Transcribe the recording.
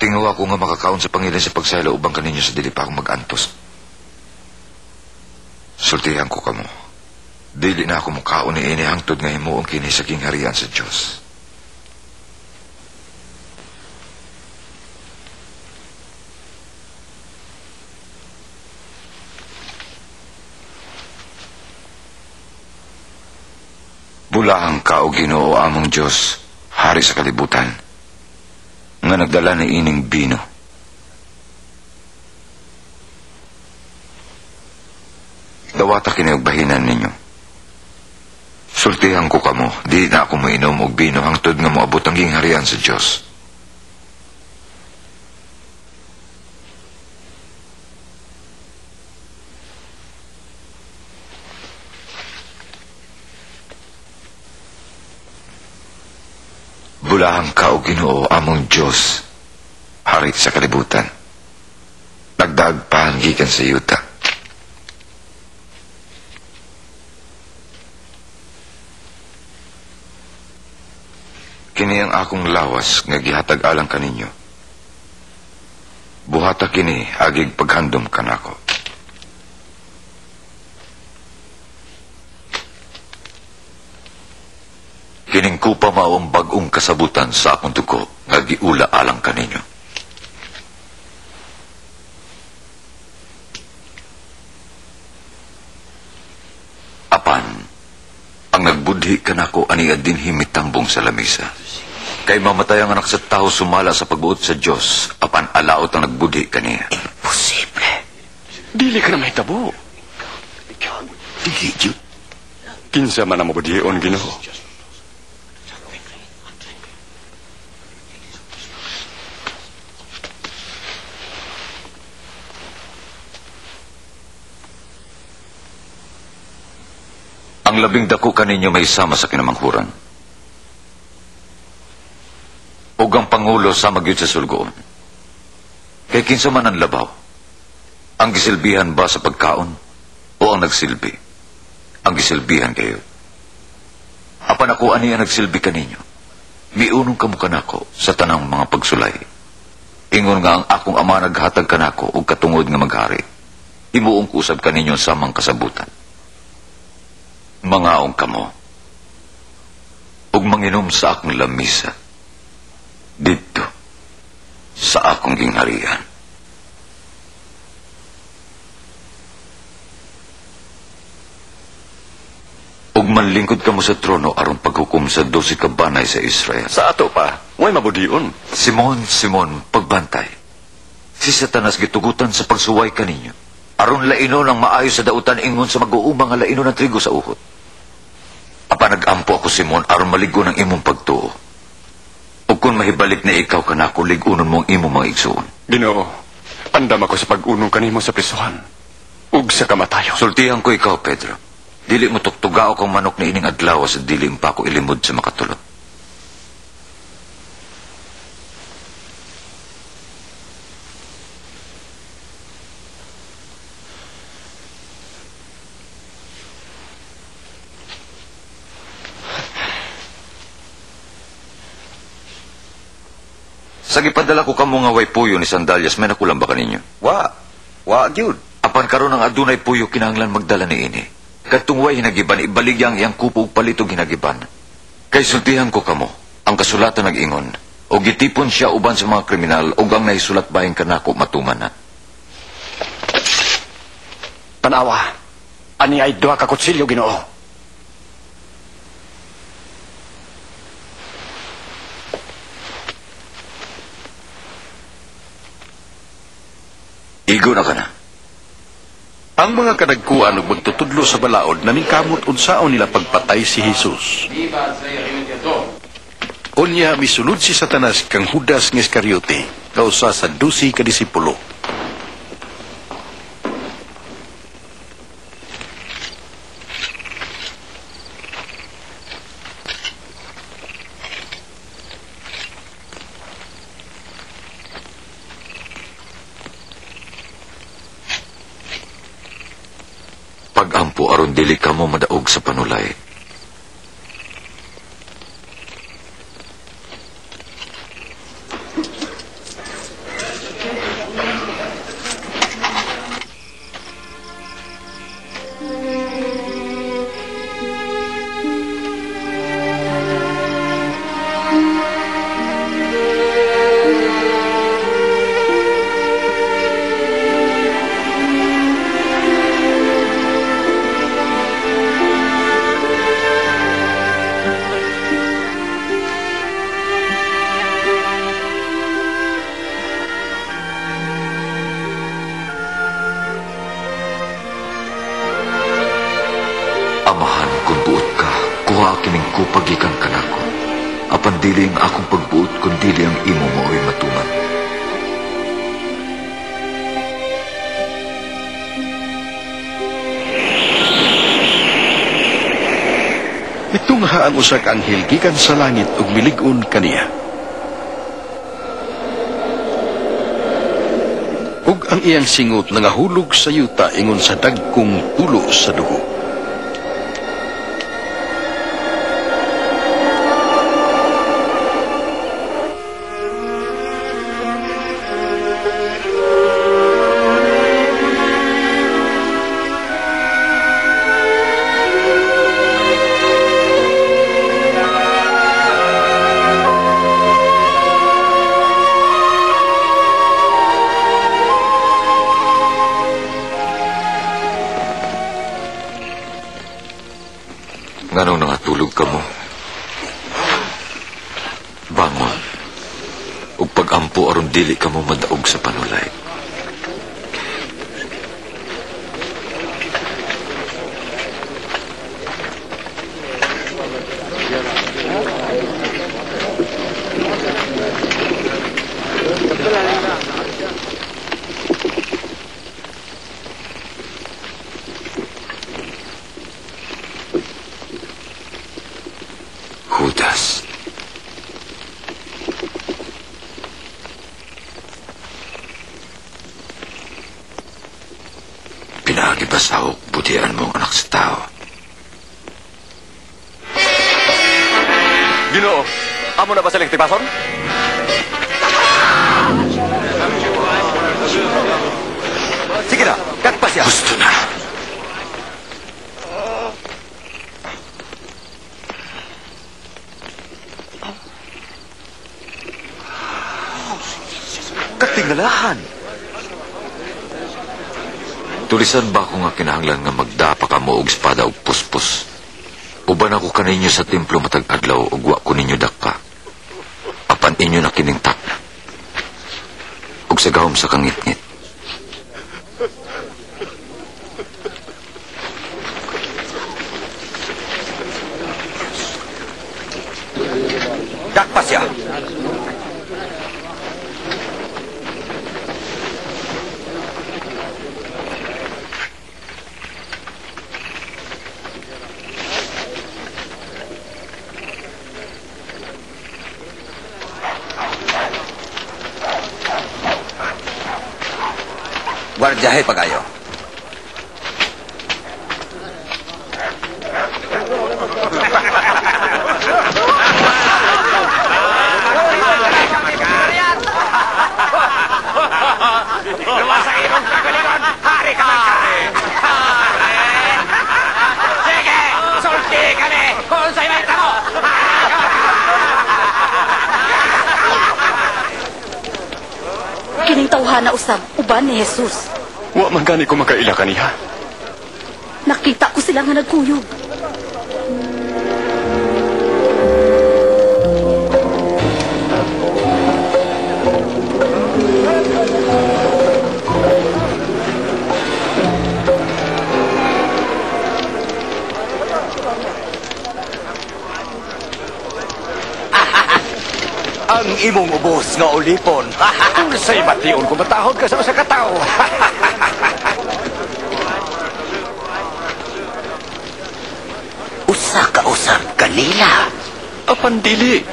Nagtingaw ako nga makakaon sa pangilin sa pagsaylo ubang kaninyo sa dili pa ako mag-antos. Sultihan ko kamo. Dili na ako mukaon ni ini hangtod nga himuong kini sa gingharian sa Dios. Bulahang ka o Ginoo among Dios, hari sa kalibutan, nga nagdala ni ining bino. Dawata kini og bahinan ninyo. Sultihan ko kamo, di na ako moinom og bino hangtod nga moabot ang gingharian sa Dios. Bulahang ka o Ginoo among Dios, hari sa kalibutan. Nagdagpahan gikan sa yuta. Kini ang akong lawas nga gihatag alang kaninyo. Buhata kini agig paghandom kanako. Kining kupa mao ang bag-ong kasabutan sa akong dugo nga giula alang kaninyo. Apan, ang nagbudhi kanako ania dinhi mitambong sa lamisa. Kay mamatay ang anak sa tao sumala sa pagbuot sa Dios, apan alaot ang nagbudhi kaniya. Imposible. Dili ka na mahitabo. Dili gyud. Kinsa man ang mabudhion, Ginoo? Ang labing dako kaninyo may sama sa kinamanghuran. Ug ang pangulo sama gyud sa sulgoon. Kay kinsa man ang labaw, ang gisilbihan ba sa pagkaon o ang nagsilbi? Ang gisilbihan kayo. Apan ako ani ang nagsilbi kaninyo. Miunong kamo kanako sa tanang mga pagsulay. Ingon nga ang akong ama naghatag kanako og katungod nga maghari. Himuong ko usab kaninyo samang kasabutan. Mangaong kamo ug manginom sa akong lamisa didto sa akong gingharian. Ug manlingkod kamo sa trono aron paghukom sa 12 ka banay sa Israel. Sa ato pa, way mabudion. Simon, Simon, pagbantay. Si Satanas gitugutan sa pagsuway kaninyo. Aron lainon ang maayo sa dautan ingon sa mag-uuma nga lainon ang trigo sa uhot. Apan nag-ampo ako, Simon, aron maligo ng imong pagtuo. Ug kung mahibalik na ikaw kanako, lig-unon mo ang imong mga igsuon. Ginoo, andam ako sa pag-unong kanimo sa prisuhan ug sa kamatayon. Sultihan ko ikaw, Pedro. Dili mo tuktugao kang manok na ining adlaw sa dili pa ako ilimod sa makatulot. Sa gipadala ko kamo nga way puyo ni sandalyas, may nakulang ba kaninyo? Wa. Wa gyud. Apan karon ang adunay puyo kinahanglan magdala ni ini. Kadtong way hinagiban, ibaligya ang iyang kupo ug palit og hinagiban. Kay sultihan ko kamo, ang kasulatan nag-ingon, og gitipon siya uban sa mga kriminal ug ang nahisulat bahin kanako matuman na. Tanawa, ani ay duha ka kutsilyo, Ginoo. Igo na ka na. Ang mga kadagkuan ug magtutudlo sa balaod naningkamot unsaon nila pagpatay si Jesus. Unya misulod si Satanas kang Judas nga Iskariote, kausa sa 12 ka disipulo. Pagampo aron dili kamo madaog sa panulay. kining kupa gikan kanako. Apan dili ang akong pagbuot kun dili ang imo maoy matuman. Mitungha ang usa ka anghel gikan sa langit ug milig-on kaniya. Ug ang iyang singot nangahulog sa yuta ingon sa dagkong tulo sa dugo. Nganong nangatulog ka mo? Bangon. Ug pag-ampo aron dili ka mo madaog sa panulay. Judas. Pinaagi ba sa hawak, butian mo ang anak sa tao? Ginoo, amo na ba sa tibason? Sige na, kakpa siya. Gusto na. Katingalahan. Tulisan ba ako nga kinahanglan nga magdapa ka mo og espada og puspos? Uban ako kaninyo sa templo matag adlaw ug wa ko ninyo dakpa. Apan inyo na kining takna. Ug sa gahom sa kangitngit. Dakpa siya. Guardiahe pagayo. Sige! Sulti kami! Kung sa'yo may tamo! Kining tawhana usab, uban ni Jesus. Wa man gani ko makaila kaniha. Nakita ko sila nga nagkuyog. Ang imong ubos nga ulipon. Unsay bation kung matahod ka sa usa ka tawo. Usa ka usab kanila. Apan dili.